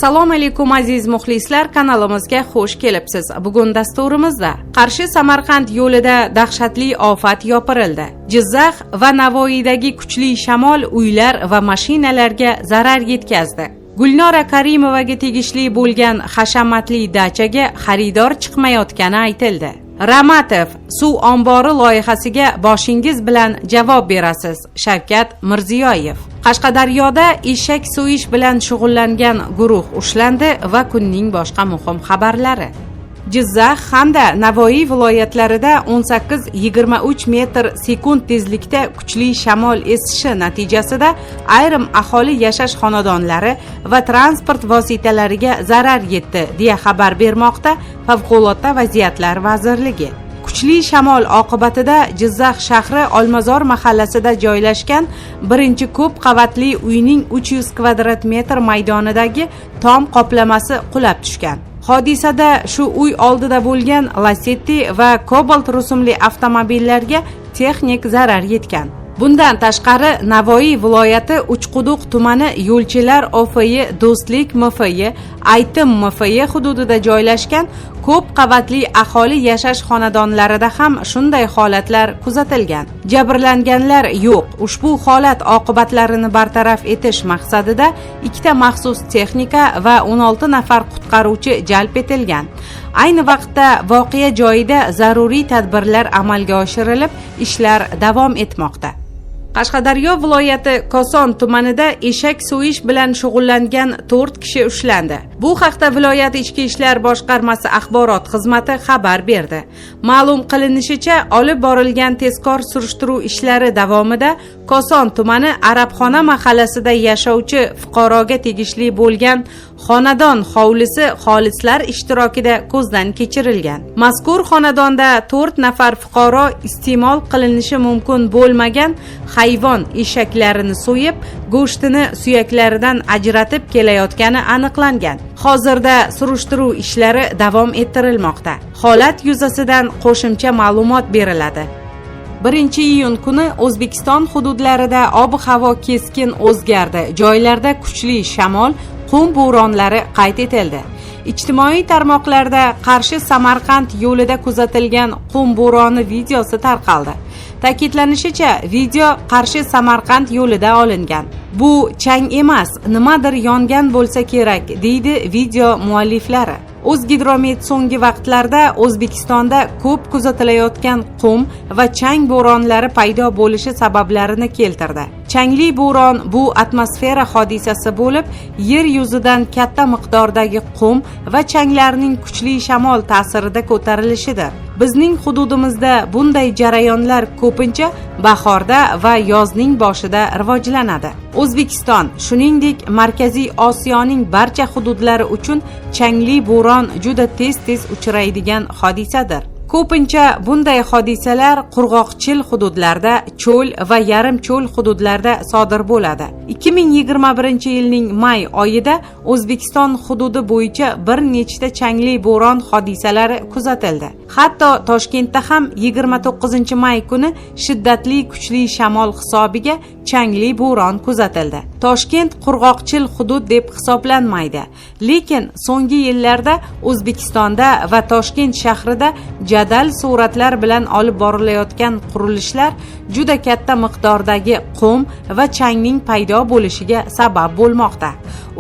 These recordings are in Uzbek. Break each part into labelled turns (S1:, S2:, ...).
S1: Assalomu alaykum, aziz muxlislar, kanalimizga xush kelibsiz. Bugun dasturimizda: Qarshi Samarqand yo'lida dahshatli ofat yopirildi. Jizzax va Navoiydagi kuchli shamol uylar va mashinalarga zarar yetkazdi. Gulnora Karimovaga tegishli bo'lgan hashamatli dachaga xaridor chiqmayotgani aytildi. Ramatov: "Suv ombori loyihasiga boshingiz bilan javob berasiz" – Shavkat Mirziyoyev. Qashqadaryoda eshak so'yish bilan shug'ullangan guruh ushlandi va kunning boshqa muhim xabarlari. Jizzax hamda Navoiy viloyatlarida 18-23 metr sekund tezlikda kuchli shamol esishi natijasida ayrim aholi yashash xonadonlari va transport vositalariga zarar yetdi, deya xabar bermoqda Favqulodda vaziyatlar vazirligi. Kuchli shamol oqibatida Jizzax shahri Olmazor mahallasida joylashgan birinchi ko'p qavatli uyning 300 kvadrat metr maydonidagi tom qoplamasi qulab tushgan. Hodisada shu uy oldida bo'lgan Lasetti va Cobalt rusumli avtomobillarga texnik zarar yetgan. Bundan tashqari, Navoiy viloyati Uchquduq tumani Yo'lchilar OFY, Do'stlik MFY, Aytim MFY hududida joylashgan ko'p qavatli aholi yashash xonadonlarida ham shunday holatlar kuzatilgan. Jabrlanganlar yo'q. Ushbu holat oqibatlarini bartaraf etish maqsadida ikkita maxsus texnika va 16 nafar qutqaruvchi jalb etilgan. Ayni vaqtda voqea joyida zaruriy tadbirlar amalga oshirilib, ishlar davom etmoqda. Qashqadaryo viloyati Koson tumanida eshak so'yish bilan shug'ullangan to'rt kishi ushlandi. Bu haqda viloyat Ichki ishlar boshqarmasi axborot xizmati xabar berdi. Ma'lum qilinishicha, olib borilgan tezkor surishtiruv ishlari davomida Koson tumani Arabxona mahallasida yashovchi fuqaroga tegishli bo'lgan xonadon hovlisi xolislar ishtirokida ko'zdan kechirilgan. Mazkur xonadonda to'rt nafar fuqaro iste'mol qilinishi mumkin bo'lmagan hayvon eshaklarini so'yib, go'shtini suyaklaridan ajratib kelayotgani aniqlangan. Hozirda surishtiruv ishlari davom ettirilmoqda. Holat yuzasidan qo'shimcha ma'lumot beriladi. 1-iyun kuni O'zbekiston hududlarida ob havo keskin o'zgardi. Joylarda kuchli shamol, qum bo'ronlari qayd etildi. Ijtimoiy tarmoqlarda Qarshi Samarqand yo'lida kuzatilgan qum bo'roni videosi tarqaldi. Ta'kidlanishicha, video Qarshi Samarqand yo'lida olingan. "Bu chang emas, nimadir yongan bo'lsa kerak", deydi video mualliflari. O'zgidromet so'nggi vaqtlarda O'zbekistonda ko'p kuzatilayotgan qum va chang bo'ronlari paydo bo'lishi sabablarini keltirdi. Changli bo'ron bu atmosfera hodisasi bo'lib, yer yuzidan katta miqdordagi qum va changlarning kuchli shamol ta'sirida ko'tarilishidir. Bizning hududimizda bunday jarayonlar ko'pincha bahorda va yozning boshida rivojlanadi. O'zbekiston, shuningdek Markaziy Osiyoning barcha hududlari uchun changli bo'ron juda tez tez uchraydigan hodisadir. Ko'pincha bunday hodisalar qurg'oqchil hududlarda, cho'l va yarim cho'l hududlarda sodir bo'ladi. 2021 yilning may oyida O'zbekiston hududi bo'yicha bir nechta changli bo'ron hodisalari kuzatildi. Hatto Toshkentda ham 29 may kuni shiddatli kuchli shamol hisobiga changli bo'ron kuzatildi. Toshkent qurg'oqchil hudud deb hisoblanmaydi, lekin so'nggi yillarda O'zbekistonda va Toshkent shahrida jadal sur'atlar bilan olib borilayotgan qurilishlar juda katta miqdordagi qum va changning paydo bo'lishiga sabab bo'lmoqda.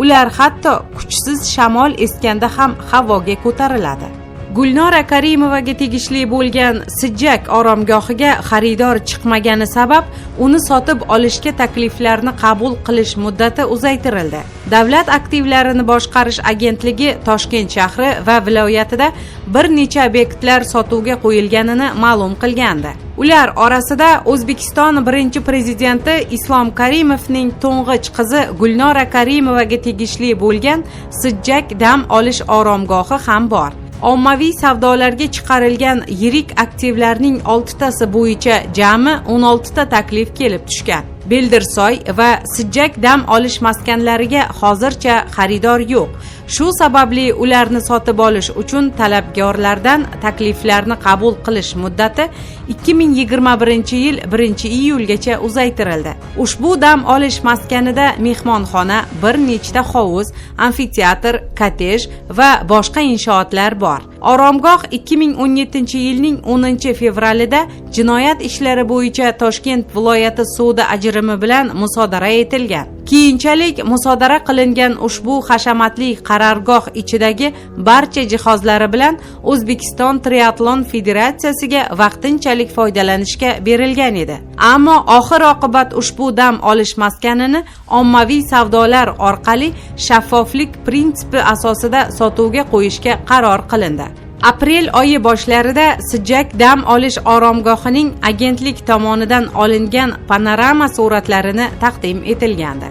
S1: Ular hatto kuchsiz shamol esganda ham havoga ko'tariladi. Gulnora Karimovaga tegishli bo'lgan Sijjak oromgohiga xaridor chiqmagani sabab uni sotib olishga takliflarni qabul qilish muddati uzaytirildi. Davlat aktivlarini boshqarish agentligi Toshkent shahri va viloyatida bir necha obyektlar sotuvga qo'yilganini ma'lum qilgandi. Ular orasida O'zbekiston birinchi prezidenti Islom Karimovning to'ng'ich qizi Gulnora Karimovaga tegishli bo'lgan Sijjak dam olish oromgohi ham bor. Ommaviy savdolarga chiqarilgan yirik aktivlarning oltitasi bo'yicha jami 16 ta taklif kelib tushgan. Beldirsoy va Sijjak dam olish maskanlariga hozircha xaridor yo'q. Shu sababli ularni sotib olish uchun talabgorlardan takliflarni qabul qilish muddati 2021-yil 1-iyulgacha uzaytirildi. Ushbu dam olish maskanida mehmonxona, bir nechta hovuz, amfiteatr, kottej va boshqa inshootlar bor. Oromgoh 2017-yilning 10-fevralida jinoyat ishlari bo'yicha Toshkent viloyati sudi ajrimi bilan musodara etilgan. Keyinchalik musodara qilingan ushbu hashamatli qarorgoh ichidagi barcha jihozlari bilan O'zbekiston Triatlon Federatsiyasiga vaqtinchalik foydalanishga berilgan edi. Ammo oxir oqibat ushbu dam olish maskanini ommaviy savdolar orqali shaffoflik prinsipi asosida sotuvga qo'yishga qaror qilindi. Aprel oyi boshlarida Sijjak dam olish oromgohining agentlik tomonidan olingan panorama suratlarini taqdim etilgandi.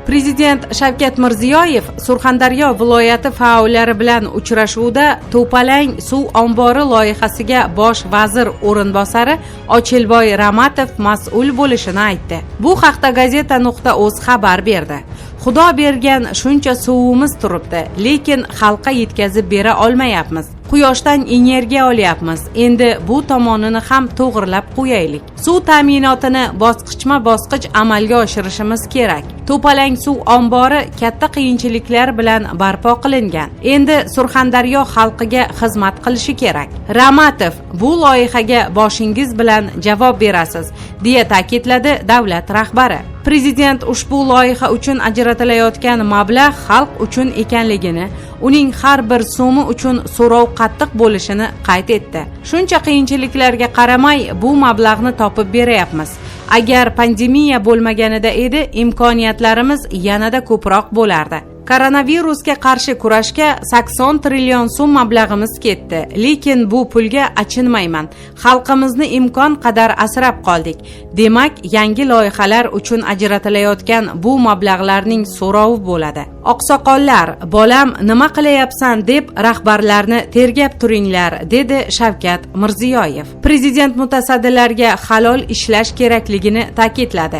S1: Prezident Shavkat Mirziyoyev Surxondaryo viloyati faollari bilan uchrashuvda To'palang suv ombori loyihasiga bosh vazir o'rinbosari Ochilboy Ramatov mas'ul bo'lishini aytdi. Bu haqda gazeta.uz xabar berdi. Xudo bergan shuncha suvimiz turibdi, lekin xalqqa yetkazib bera olmayapmiz. Quyoshdan energiya olyapmiz. Endi bu tomonini ham to'g'rilab qo'yaylik. Suv ta'minotini bosqichma-bosqich amalga oshirishimiz kerak. To'palang suv ombori katta qiyinchiliklar bilan barpo qilingan. Endi Surxondaryo xalqiga xizmat qilishi kerak. Ramatov, bu loyihaga boshingiz bilan javob berasiz, deya ta'kidladi davlat rahbari. Prezident ushbu loyiha uchun ajratilayotgan mablag' xalq uchun ekanligini, uning har bir so'mi uchun so'rov qattiq bo'lishini qayd etdi. Shuncha qiyinchiliklarga qaramay bu mablag'ni topib berayapmiz. Agar pandemiya bo'lmaganida edi, imkoniyatlarimiz yanada ko'proq bo'lardi. Koronavirusga qarshi kurashga 80 trillion so'm mablag'imiz ketdi, lekin bu pulga achinmayman. Xalqimizni imkon qadar asrab qoldik. Demak, yangi loyihalar uchun ajratilayotgan bu mablag'larning so'rovi bo'ladi. Oqsoqollar, bolam nima qilayapsan deb rahbarlarni tergab turinglar, dedi Shavkat Mirziyoyev. Prezident mutasaddilarga halol ishlash kerakligini ta'kidladi.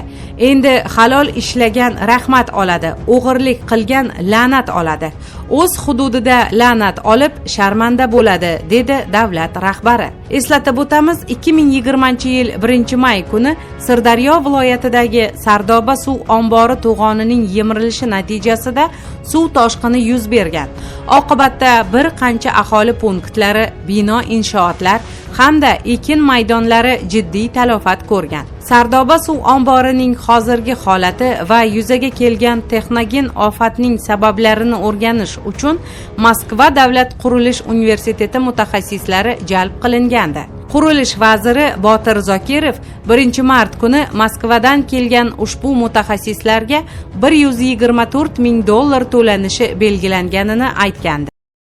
S1: Endi halol ishlagan rahmat oladi, o'g'irlik qilgan la'nat oladi. O'z hududida la'nat olib sharmanda bo'ladi, dedi davlat rahbari. Eslatib o'tamiz, 2020-yil 1-may kuni Sirdaryo viloyatidagi Sardoba suv ombori to'g'onining yemirilishi natijasida suv toshqini yuz bergan. Oqibatda bir qancha aholi punktlari, bino inshootlar hamda ekin maydonlari jiddiy talofat ko'rgan. Sardoba suv omborining hozirgi holati va yuzaga kelgan texnogen ofatning sabablarini o'rganish uchun Moskva davlat qurilish universiteti mutaxassislari jalb qilingandi. Qurilish vaziri Botir Zokirov 1-mart kuni Moskvadan kelgan ushbu mutaxassislarga 124 ming dollar to'lanishi belgilanganini aytgandi.